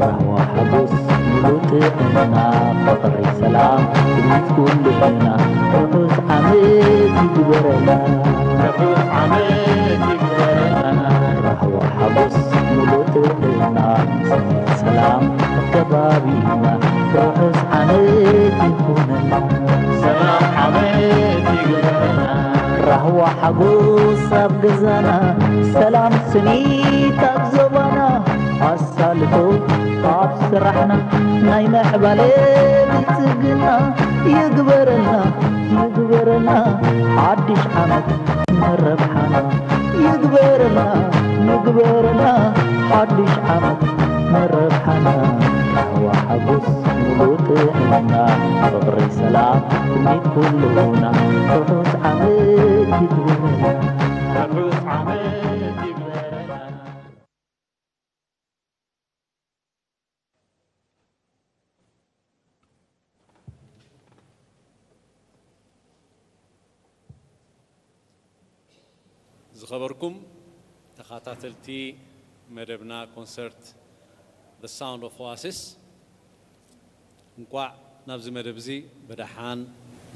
ራህዋ ሓጎስ ሙሉእ ጥዕና፣ ፍቕሪ ሰላም ስኒት ኩልና፣ ርሑስ ዓመት ይግበረና። ርሑስ ዓመት ይግበረና። ራህዋ ሓጎስ ሙሉእ ጥዕና፣ ስኒት ሰላም ኣብ ከባቢና፣ ርሑስ ዓመት ይኹነና። ሰላም ዓመት ይግበረና። ራህዋ ሓጎስ ኣብ ገዛና፣ ሰላም ስኒት ኣብ ዞባና፣ ኣሳልጦ ኣብ ስራሕና፣ ናይ ምዕባለ ብልጽግና ይግበረልና፣ ይግበረልና ሓድሽ ዓመት ንረብሓና። ይግበረልና፣ ይግበረልና ሓድሽ ዓመት ንረብሓና። ራህዋ ሓጎስ ሙሉእ ጥዕና፣ ፍቕሪ ሰላም ስኒት ኩልና፣ ርሑስ ዓመት ይግበረልና። ርሑስ ዓመት ይግበረልና። ዝኸበርኩም ተኸታተልቲ መደብና ኮንሰርት The Sound of Oasis፣ እንቋዕ ናብዚ መደብ እዚ ብደሓን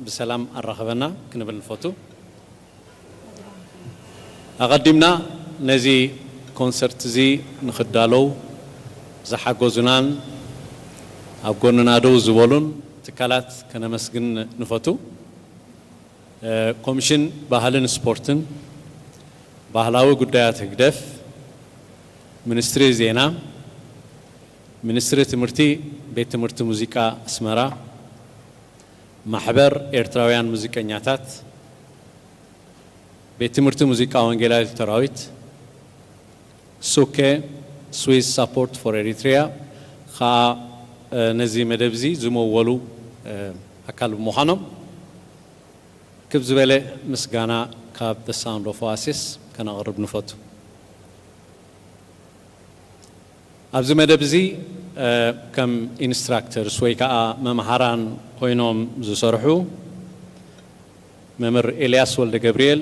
ብሰላም ኣራኸበና ክንብል ንፈቱ። ኣቐዲምና ነዚ ኮንሰርት እዚ ንኽዳለው ዝሓገዙናን ኣብ ጎንና ደው ዝበሉን ትካላት ከነመስግን ንፈቱ። እ፣ ኮሚሽን ባህልን ስፖርትን፣ ባህላዊ ጉዳያት ህግደፍ፣ ሚኒስትሪ ዜና፣ ሚኒስትሪ ትምህርቲ፣ ቤት ትምህርቲ ሙዚቃ ኣስመራ፣ ማሕበር ኤርትራውያን ሙዚቀኛታት፣ ቤት ትምህርቲ ሙዚቃ ወንጌላዊት ሉተራዊት፣ ሱኬ፣ ስዊስ ሳፖርት ፎር ኤሪትሪያ፣ ኸኣ፣ እ፣ ነዚ መደብ እዚ ዝመወሉ፣ እ፣ ኣካል ብምዃኖም፣ ክብ ዝበለ ምስጋና ካብ The Sound of Oasis ከነቕርብ ንፈቱ። ኣብዚ መደብ እዚ፣ እ፣ ከም ኢንስትራክተርስ ወይ ከኣ መምሃራን ኮይኖም ዝሰርሑ መምህር ኤልያስ ወልደ ገብርኤል፣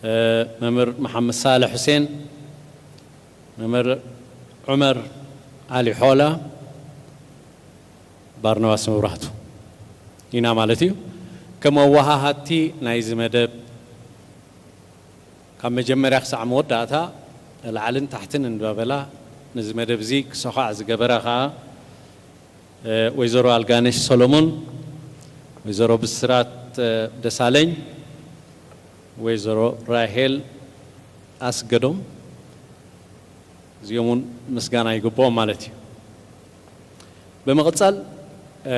እ፣ መምህር መሓመድ ሳልሕ ሁሴን፣ መምህር ዑመር ዓሊ ሖላ፣ ባርናባስ መብራህቱ ኢና ማለት እዩ። ከም ኣወሃሃድቲ ናይዚ መደብ ካብ መጀመርያ ክሳዕ መወዳእታ ላዕልን ታሕትን እንዳበላ ነዚ መደብ እዚ ክሰዃዕ ዝገበራ ኸኣ፣ እ፣ ወይዘሮ ኣልጋነሽ ሰሎሞን፣ ወይዘሮ ብስራት፣ እ፣ ደሳለኝ፣ ወይዘሮ ራሄል ኣስገዶም፣ እዚኦም እውን ምስጋና ይግብኦም ማለት እዩ። ብምቕጻል፣ እ፣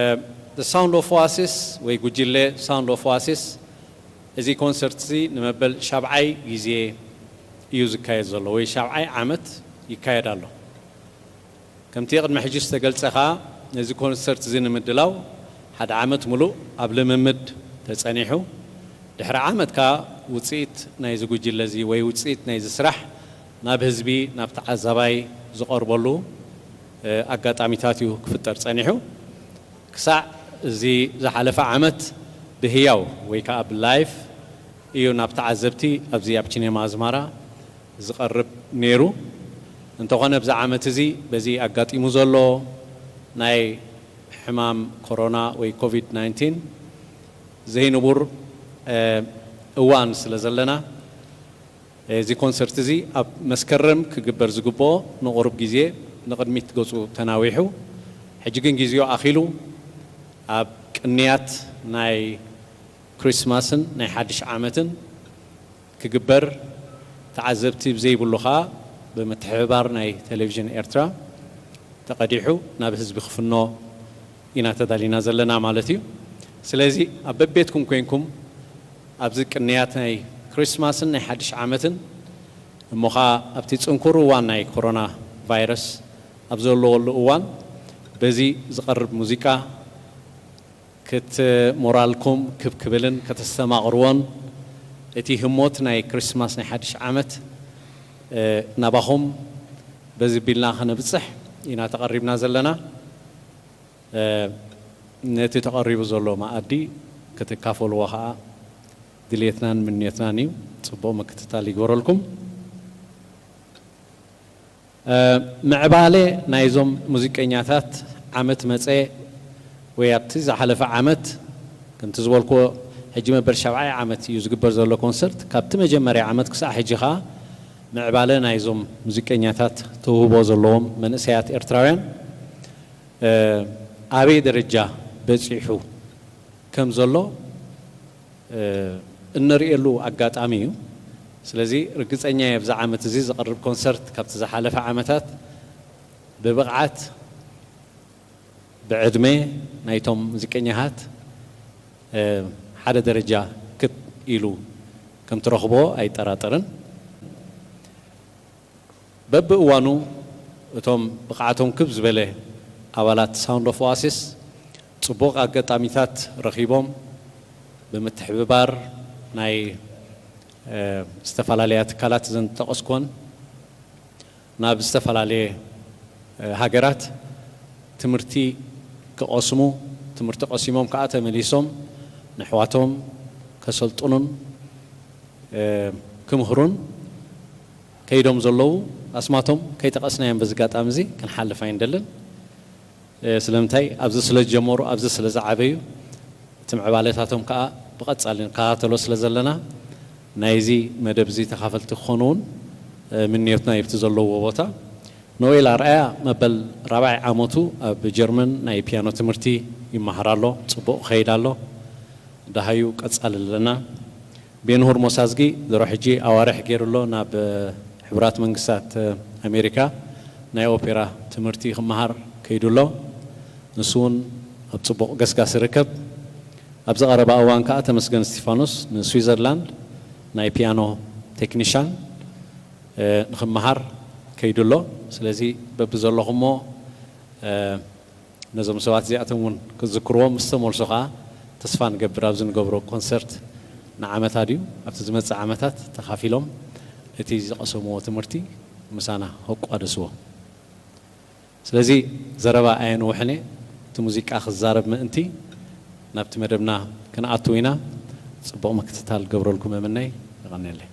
The Sound of Oasis ወይ ጉጅለ ሳውንድ ኦፍ ኦያሲስ እዚ ኮንሰርት እዚ ንመበል ሻብዓይ ግዜ እዩ ዝካየድ ዘሎ ወይ ሻብዓይ ዓመት ይካየድ ኣሎ። ከምቲ ቅድሚ ሕጂ ዝተገልጸ ኸኣ ነዚ ኮንሰርት እዚ ንምድላው ሓደ ዓመት ሙሉእ ኣብ ልምምድ ተጸኒሑ፣ ድሕሪ ዓመት ከኣ ውጽኢት ናይዚ ጉጅለ እዚ ወይ ውጽኢት ናይዚ ስራሕ ናብ ህዝቢ፣ ናብ ተዓዛባይ ዝቐርበሉ፣ እ፣ ኣጋጣሚታት እዩ ክፍጠር ጸኒሑ። ክሳዕ እዚ ዝሓለፈ ዓመት ብህያው ወይ ከኣ ብላይፍ እዩ ናብ ተዓዘብቲ ኣብዚ ኣብ ቺኔማ ኣዝማራ ዝቐርብ ነይሩ። እንተኾነ፣ ኣብዚ ዓመት እዚ በዚ ኣጋጢሙ ዘሎ ናይ ሕማም ኮሮና ወይ ኮቪድ ናይንቲን ዘይንቡር፣ እ፣ እዋን ስለ ዘለና፣ እዚ ኮንሰርት እዚ ኣብ መስከረም ክግበር ዝግብኦ ንቑሩብ ግዜ ንቕድሚት ገጹ ተናዊሑ፣ ሕጂ ግን ግዜኡ ኣኺሉ ኣብ ቅንያት ናይ ክሪስማስን ናይ ሓድሽ ዓመትን ክግበር፣ ተዓዘብቲ ብዘይብሉ ኸኣ ብምትሕብባር ናይ ቴሌቪዥን ኤርትራ ተቐዲሑ ናብ ህዝቢ ክፍኖ ኢና ተዳሊና ዘለና ማለት እዩ። ስለዚ ኣብ በቤትኩም ኮይንኩም ኣብዚ ቅንያት ናይ ክሪስማስን ናይ ሓድሽ ዓመትን እሞ ኸኣ ኣብቲ ጽንኩር እዋን ናይ ኮሮና ቫይረስ ኣብ ዘለወሉ እዋን በዚ ዝቐርብ ሙዚቃ ክትሞራልኩም ክብ ክብልን ከተስተማቕርዎን እቲ ህሞት ናይ ክሪስማስ ናይ ሓድሽ ዓመት ናባኹም በዚ ቢልና ከነብጽሕ ኢና ተቐሪብና ዘለና። ነቲ ተቐሪቡ ዘሎ መኣዲ ክትካፈልዎ ኸኣ ድልየትናን ምንዮትናን እዩ። ጽቡቕ ምክትታል ይግበረልኩም። ምዕባለ ናይዞም ሙዚቀኛታት ዓመት መጸ ወይ ኣብቲ ዝሓለፈ ዓመት ከምቲ ዝበልክዎ ሕጂ መበል ሻብዓይ ዓመት እዩ ዝግበር ዘሎ ኮንሰርት። ካብቲ መጀመርያ ዓመት ክሳዕ ሕጂ ኸኣ ምዕባለ ናይዞም ሙዚቀኛታት ተውህቦ ዘለዎም መንእሰያት ኤርትራውያን ኣበይ ደረጃ በጺሑ ከም ዘሎ እንርእየሉ ኣጋጣሚ እዩ። ስለዚ ርግጸኛ እየ ኣብዚ ዓመት እዚ ዝቐርብ ኮንሰርት ካብቲ ዝሓለፈ ዓመታት ብብቕዓት ብዕድመ ናይቶም ሙዚቀኛታት ሓደ ደረጃ ክብ ኢሉ ከም ትረኽቦ ኣይጠራጠርን። በብእዋኑ እቶም ብቕዓቶም ክብ ዝበለ ኣባላት ሳውንድ ኦፍ ኦኣሲስ ጽቡቕ ኣጋጣሚታት ረኺቦም ብምትሕብባር ናይ ዝተፈላለያ ትካላት ዘንጠቐስኮን ናብ ዝተፈላለየ ሃገራት ትምህርቲ ክቐስሙ፣ ትምህርቲ ቀሲሞም ከዓ ተመሊሶም ንሕዋቶም ከሰልጥኑን ክምህሩን ከይዶም ዘለዉ ኣስማቶም ከይጠቐስናዮም በዚ ኣጋጣሚ እዚ ክንሓልፍ ኣይንደልን። ስለምንታይ ኣብዚ ስለ ዝጀመሩ ኣብዚ ስለ ዝዓበዩ እቲ ምዕባለታቶም ከዓ ብቐጻሊ ንከታተሎ ስለ ዘለና ናይዚ መደብ እዚ ተኻፈልቲ ክኾኑ እውን ምንዮትና ይብቲ ዘለዎ ቦታ። ኖኤል ኣርኣያ መበል ራብዓይ ዓመቱ ኣብ ጀርመን ናይ ፒያኖ ትምህርቲ ይመሃር ኣሎ። ጽቡቕ ክኸይድ ኣሎ። ደሃዩ ቀጻልለና። ቤንሁር ሞሳዝጊ ድሮ ሕጂ ኣዋርሕ ገይሩ ኣሎ ናብ ሕቡራት መንግስታት ኣሜሪካ ናይ ኦፔራ ትምህርቲ ክመሃር ከይዱ ኣሎ። ንሱ እውን ኣብ ጽቡቕ ገስጋስ ይርከብ። ኣብዚ ቀረባ እዋን ከዓ ተመስገን እስቲፋኖስ ንስዊዘርላንድ ናይ ፒያኖ ቴክኒሻን ንክመሃር ከይዱ ኣሎ። ስለዚ በብዘለኹሞ ነዞም ሰባት እዚኣቶም እውን ክትዝክርዎም ምስ ተመልሱ ከዓ ተስፋ ንገብር ኣብዚ ንገብሮ ኮንሰርት ንዓመታ ድዩ ኣብቲ ዝመፅእ ዓመታት ተኻፊሎም እቲ ዝቐሰምዎ ትምህርቲ ምሳና ከቋደስዎ። ስለዚ ዘረባ ኣየንውሕን እየ። እቲ ሙዚቃ ክዛረብ ምእንቲ ናብቲ መደብና ክንኣትው ኢና። ጽቡቕ ምክትታል ገብረልኩም እምነይ። የቐንየለይ።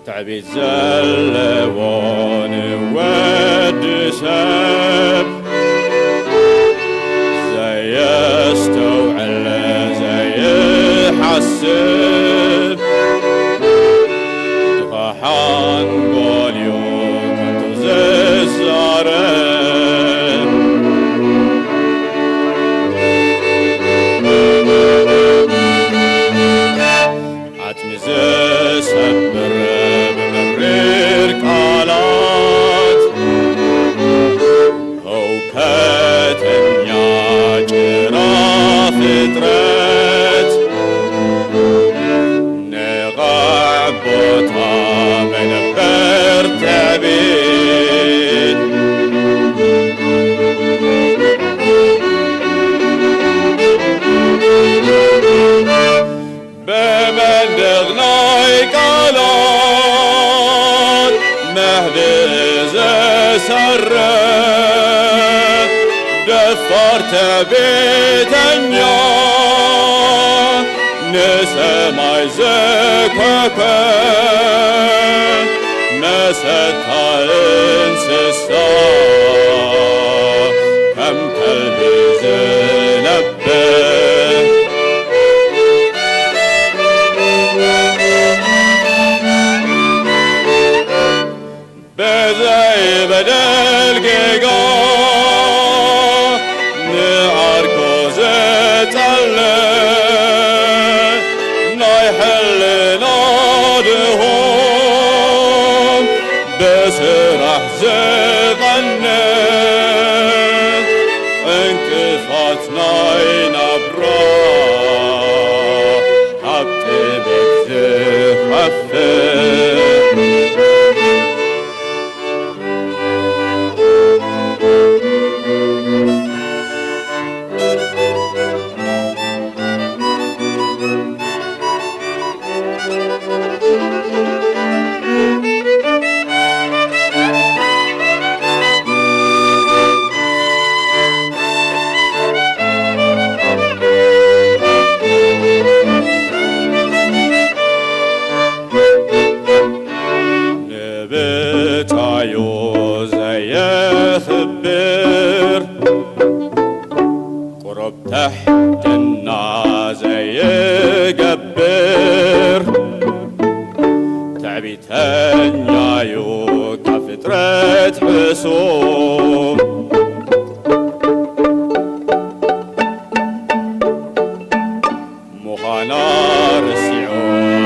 ትዕቢት ዘለዎ ንወዲ ሰብ ዘየስተውዕል ዘይሓስብ፣ ድኻ ሓንጎል እዩ ከንቱ ዝዛረብ። ዓጽሚ ዝሰብር ብመሪር ቃላት፣ ህውከተኛ ጭራ ፍጥረት፣ ንቓዕ ቦታ መነበር ትዕቢት። ብመንደቕ ናይ ቃላት መሕብኢ ዝሰርሕ ደፋር ትዕቢተኛ፣ ንሰማይ ዝኮከ መሰታ እንስሳ ከም ከልቢ ዝነብሕ። ብዘይ በደል ጌጋ ንዓርኩ ዘጸልእ ናይ ሕልና ድኹም ብስራሕ ዝቐንእ ዕንቅፋት ናይ ናብራ ካብ ጥሜት ዝኸፍእ። ንብጻዩ ዘየኽብር፣ ቁሩብ ትሕትና ዘይገብር፣ ትዕቢተኛዩ ካብ ፍጥረት ሕሱም። ምዃና ርሲዑ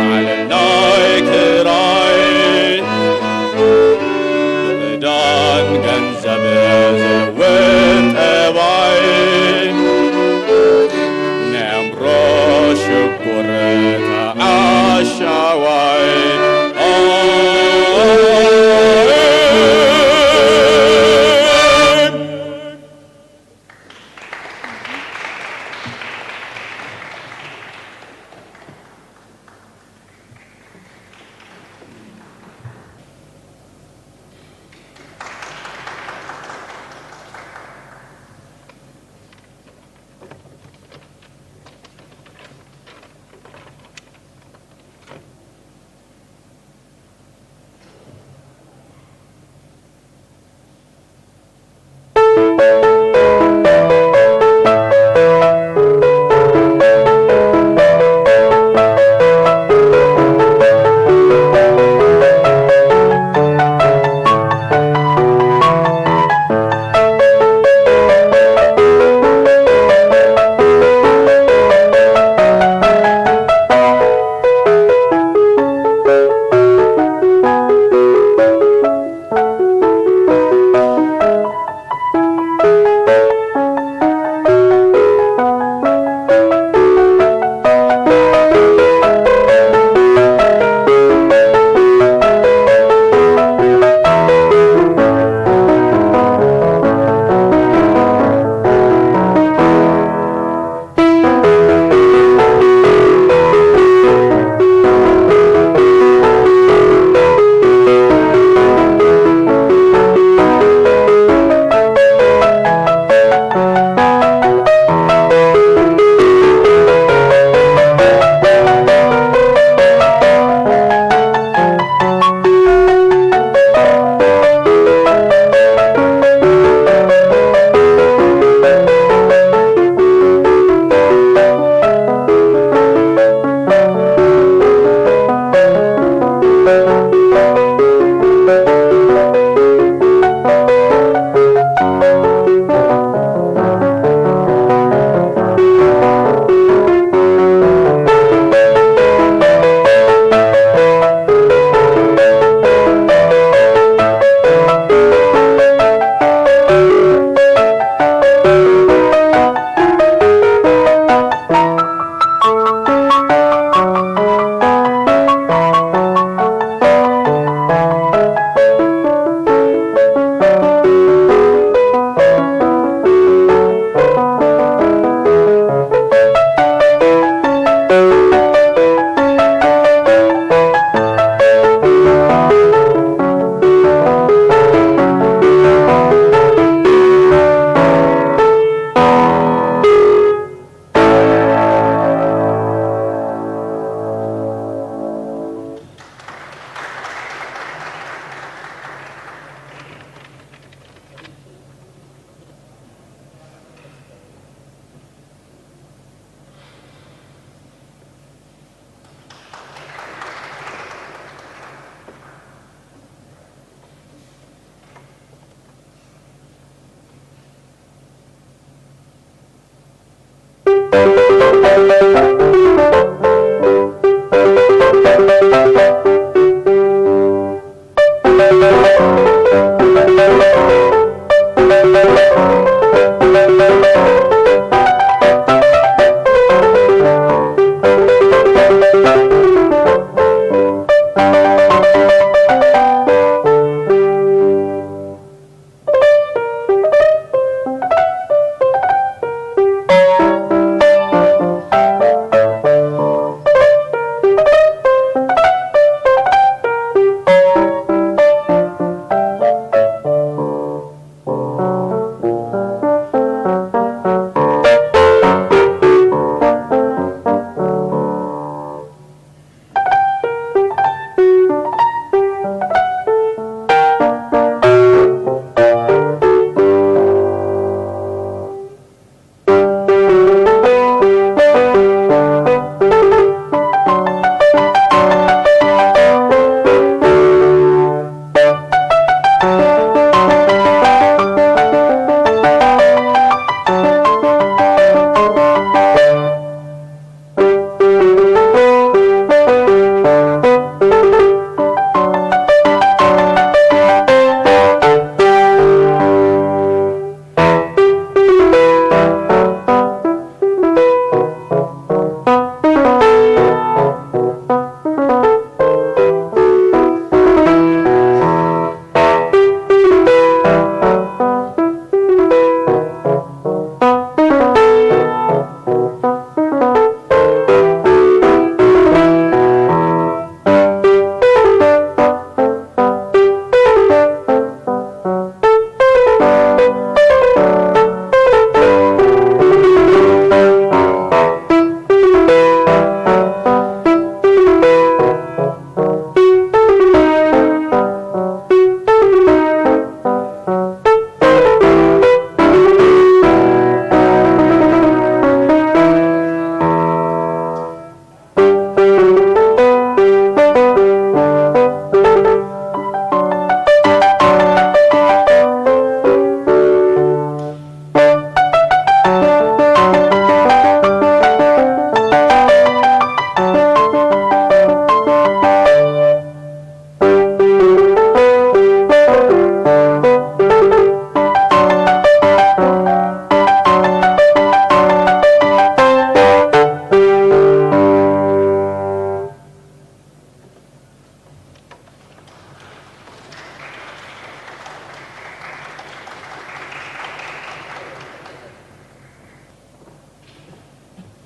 ዓለም ናይ ክራይ፣ ብዕዳን ገንዘብ ዝልውጥ ጠባይ፣ ናይ ኣእምሮ ሽጉር ተዓሻዋይ።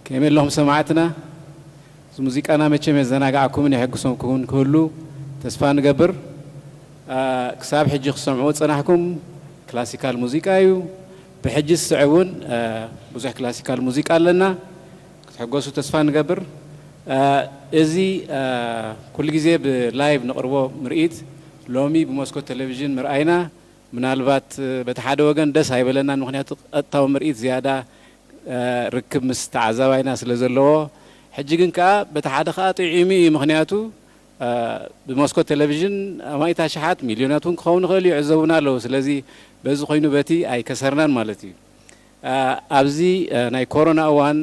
ከመይ ኣለኹም ሰማዕትና? እዚ ሙዚቃና መቸም የዘናግዓኩምን የሐግሰኩምን ክህሉ ተስፋ ንገብር። አ፣ ክሳብ ሕጂ ክሰምዕዎ ዝጸናሕኩም ክላሲካል ሙዚቃ እዩ። ብሕጂ ዝስዕብ እውን፣ አ፣ ብዙሕ ክላሲካል ሙዚቃ ኣለና። ክትሕጎሱ ተስፋ ንገብር። አ፣ እዚ፣ አ፣ ኩሉ ግዜ ብላይቭ ነቕርቦ ምርኢት ሎሚ ብመስኮት ቴሌቪዥን ምርኣይና ምናልባት በቲ ሓደ ወገን ደስ ኣይበለናን፣ ምኽንያቱ ቀጥታዊ ምርኢት ዝያዳ፣ እ፣ ርክብ ምስ ተዓዛባይና ስለ ዘለዎ። ሕጂ ግን ከኣ በቲ ሓደ ከኣ ጥዒሙ እዩ፣ ምኽንያቱ፣ እ፣ ብመስኮት ቴሌቪዥን ኣማኢት ኣሽሓት ሚልዮናት እውን ክኸውን ይኽእል እዩ፣ ይዕዘቡና ኣለዉ። ስለዚ በዚ ኮይኑ በቲ ኣይከሰርናን ማለት እዩ። እ፣ ኣብዚ፣ እ፣ ናይ ኮሮና እዋን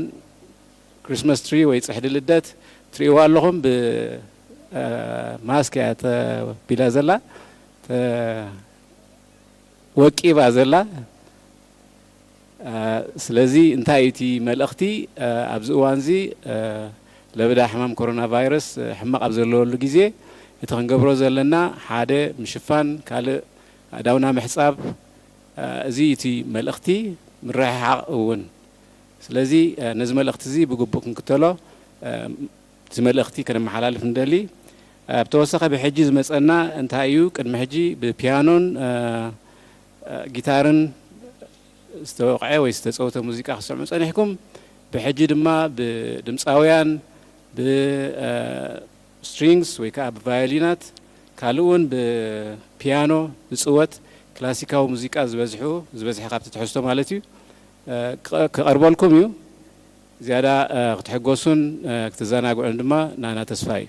ክሪስማስ ትሪ ወይ ጽሕዲ ልደት ትርእይዋ ኣለኹም፣ ብ፣ እ፣ ማስክ እያ ተቢላ ዘላ፣ ተ-፣ ወቂባ ዘላ። እ፣ ስለዚ እንታይ እዩ እቲ መልእኽቲ? እ፣ ኣብዚ እዋንዚ፣ እ፣ ለበዳ ሕማም ኮሮና ቫይረስ፣ እ፣ ሕማቕ ኣብ ዘለወሉ ግዜ እቲ ክንገብሮ ዘለና ሓደ ምሽፋን፣ ካልእ ኣእዳውና ምሕጻብ፣ እ፣ እዚ እቲ መልእኽቲ፣ ምርሕሓቕ እውን። ስለዚ፣ እ፣ ነዚ መልእኽቲ እዚ ብግቡእ ክንክተሎ፣ እ፣ እዚ መልእኽቲ ከነመሓላልፍ ንደሊ። እ፣ ብተወሳኺ ብሕጂ ዝመጸና እንታይ እዩ? ቅድሚ ሕጂ ብፒያኖን፣ እ፣ እ፣ ጊታርን ዝተወቕዐ ወይ ዝተጸወተ ሙዚቃ ክትሰምዑ ጸኒሕኩም። ብሕጂ ድማ ብድምጻውያን፣ ብ፣ እ፣ ስትሪንግስ ወይ ከኣ ብቫዮሊናት፣ ካልእ እውን ብፒያኖ ዝጽወት ክላሲካዊ ሙዚቃ ዝበዝሑ፣ ዝበዝሐ ካብቲ ትሕዝቶ ማለት እዩ፣ እ፣ ክቐ-፣ ክቐርበልኩም እዩ። ዝያዳ፣ እ፣ ክትሕጎሱን፣ እ፣ ክትዘናግዑን ድማ ናና ተስፋ እዩ።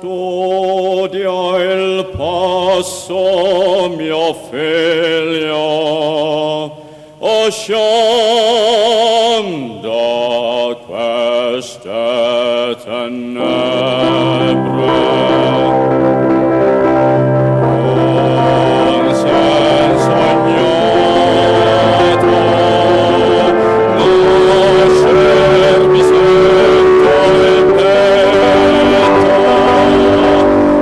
Gloria il passo mio figlio, osciam da queste tenebre. Un senso ignoto, nascer mi sento in petto,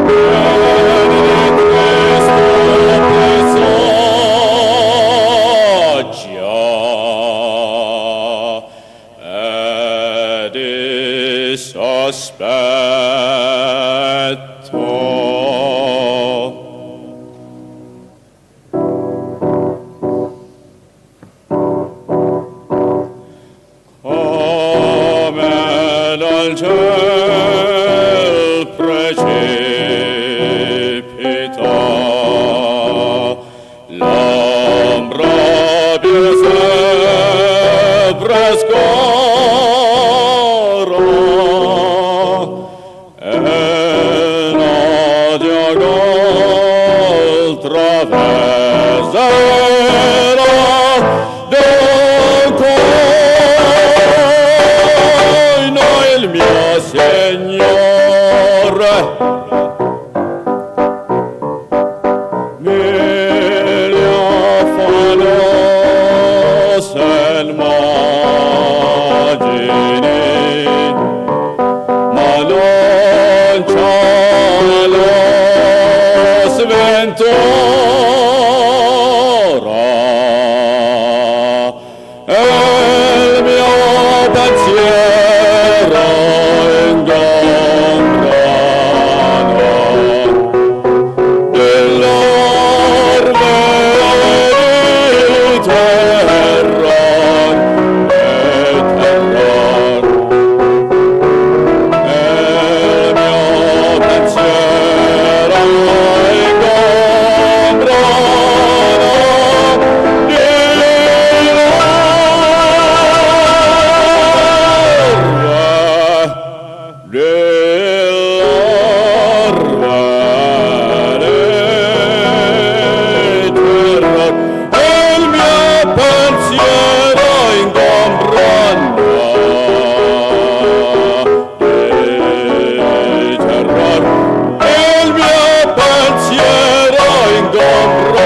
pieni di tristo presagio e di sospetto. Come dal ciel precipita l'ombra più sempre scura, e la diagonal traverserà d'un colpo il mio Signore. Mille affanos e immagini, ma non c'è la sventura. E il mio pensiero ingombrano dell'orme di terror e terror. E il mio pensiero ingombrano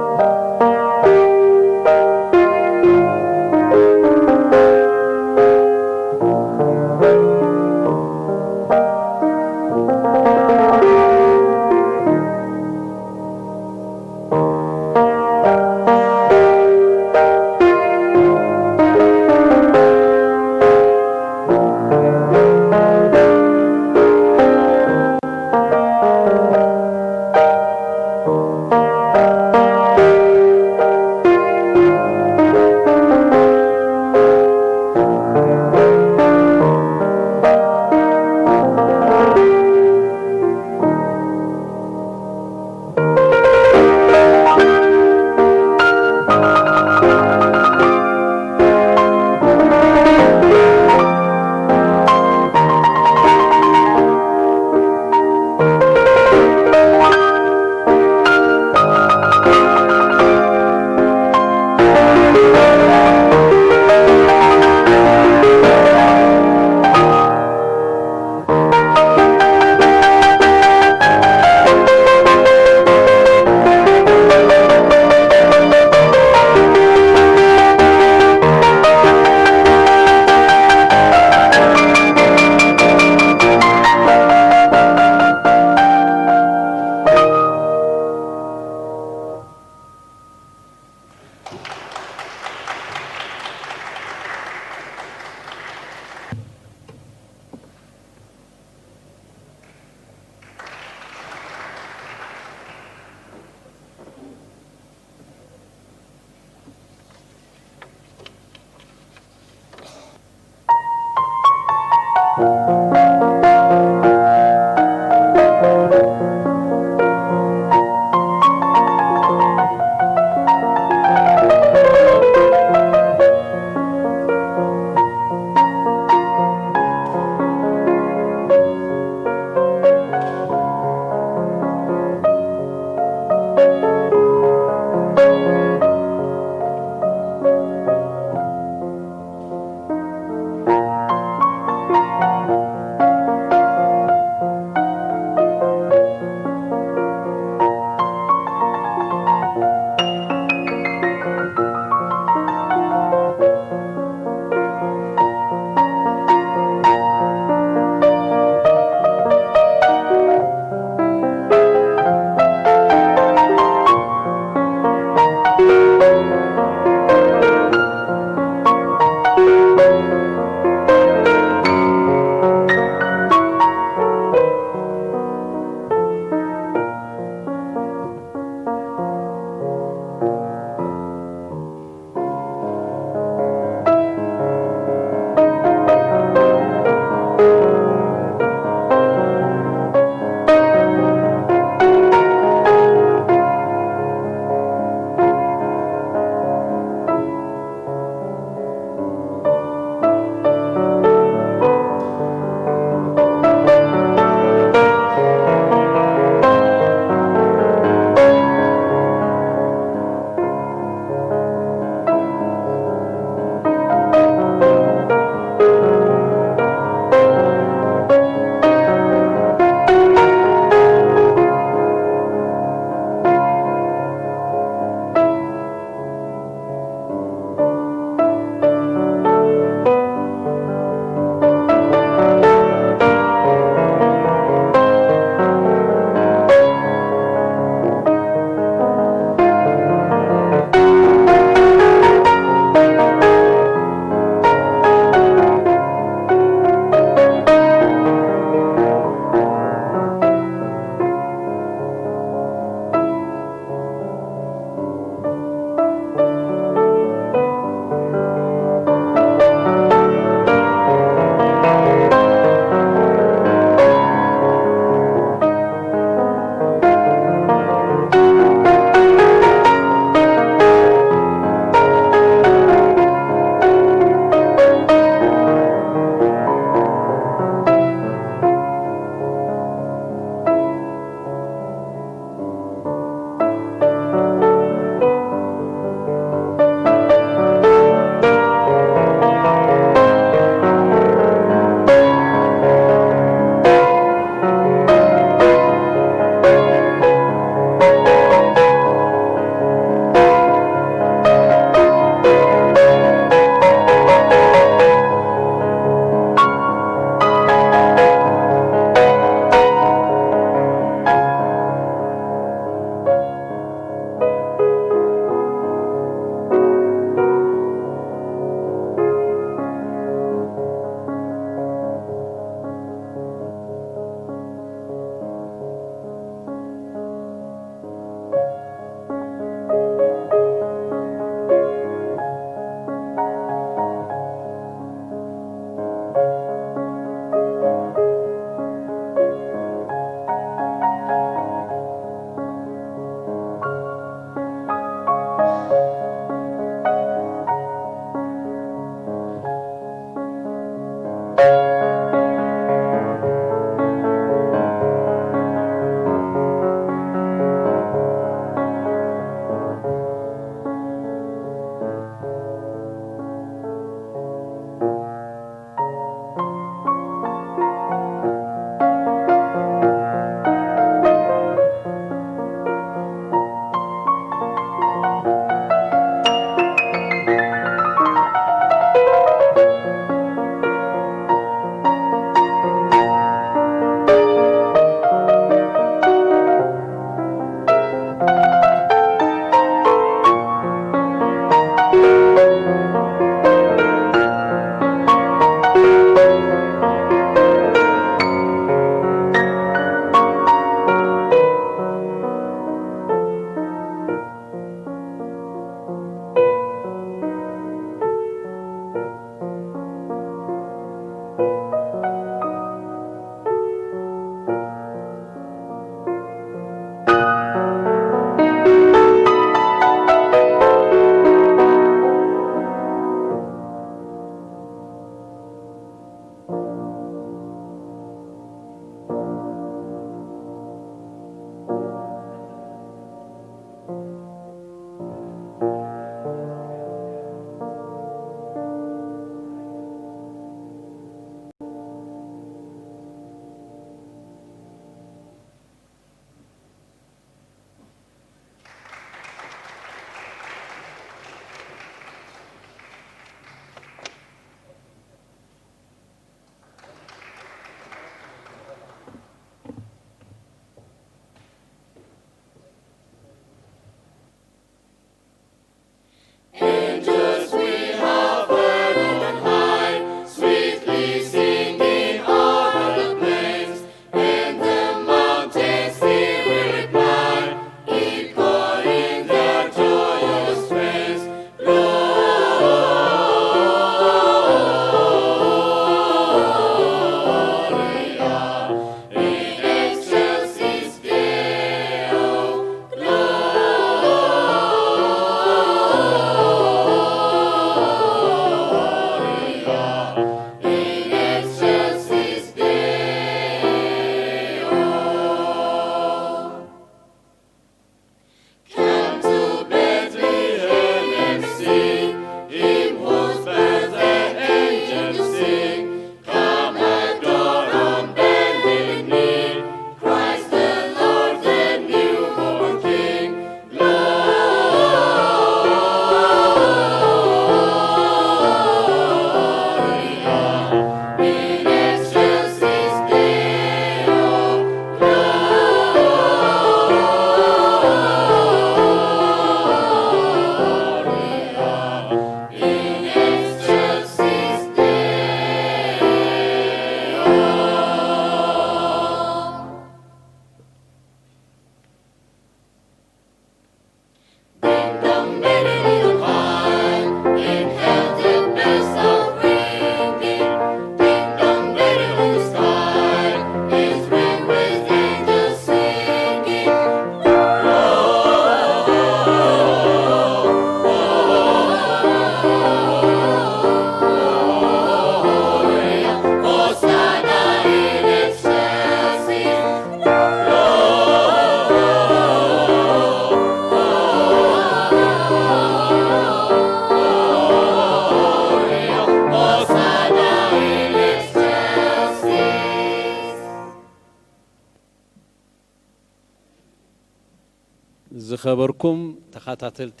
ዝኸበርኩም ተኸታተልቲ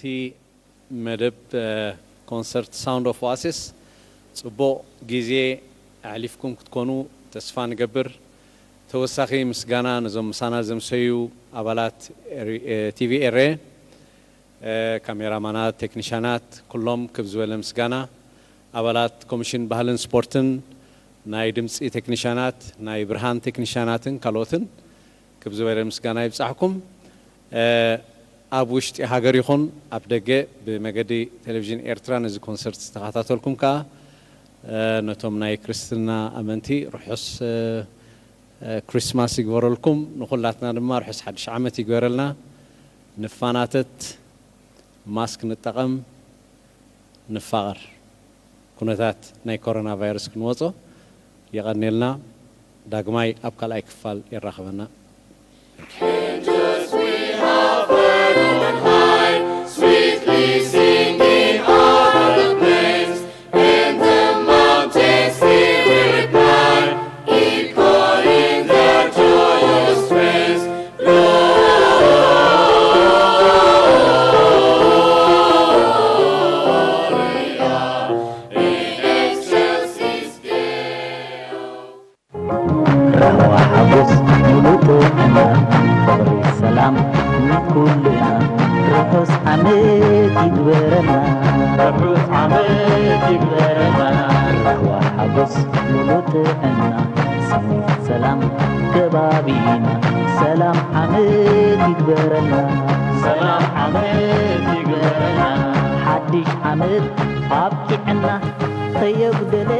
መደብ ኮንሰርት ሳውንድ ኦፍ ኦኣሲስ፣ ጽቡቕ ግዜ ኣሕሊፍኩም ክትኮኑ ተስፋ ንገብር። ተወሳኺ ምስጋና ነዞም ምሳና ዘምሰዩ ኣባላት ቲቪ ኤረ፣ ካሜራማናት፣ ቴክኒሻናት፣ ኩሎም ክብ ዝበለ ምስጋና። ኣባላት ኮሚሽን ባህልን ስፖርትን፣ ናይ ድምፂ ቴክኒሻናት፣ ናይ ብርሃን ቴክኒሻናትን ካልኦትን ክብ ዝበለ ምስጋና ይብጻሕኩም። ኣብ ውሽጢ ሃገር ይኹን ኣብ ደገ ብመገዲ ቴሌቪዥን ኤርትራ ነዚ ኮንሰርት ዝተኸታተልኩም ከኣ፣ ነቶም ናይ ክርስትና ኣመንቲ ርሑስ ክሪስማስ ይግበረልኩም። ንኹላትና ድማ ርሑስ ሓድሽ ዓመት ይግበረልና። ንፋናተት፣ ማስክ ንጠቐም፣ ንፋቐር። ኩነታት ናይ ኮሮና ቫይረስ ክንወጾ። የቐኔልና። ዳግማይ ኣብ ካልኣይ ክፋል የራኽበና። Angels we have heard on high, sweetly singing o'er the plains, and the mountains still reply, echoing their joyous strains. Gloria in excelsis Deo. ራህዋ ሓጎስ ሙሉእ ጥዕና ፍቕሪ ሰላም ንኩልና ርሑስ ዓመት ይግበረልና። ርሑስ ዓመት ይግበረልና። ራህዋ ሓጎስ ሙሉእ ጥዕና ስኒት ሰላም ከባቢና ሰላም ዓመት ይግበረልና። ሰላም ዓመት ይግበረልና። ሓድሽ ዓመት ኣብቂዕና ከየጉደለ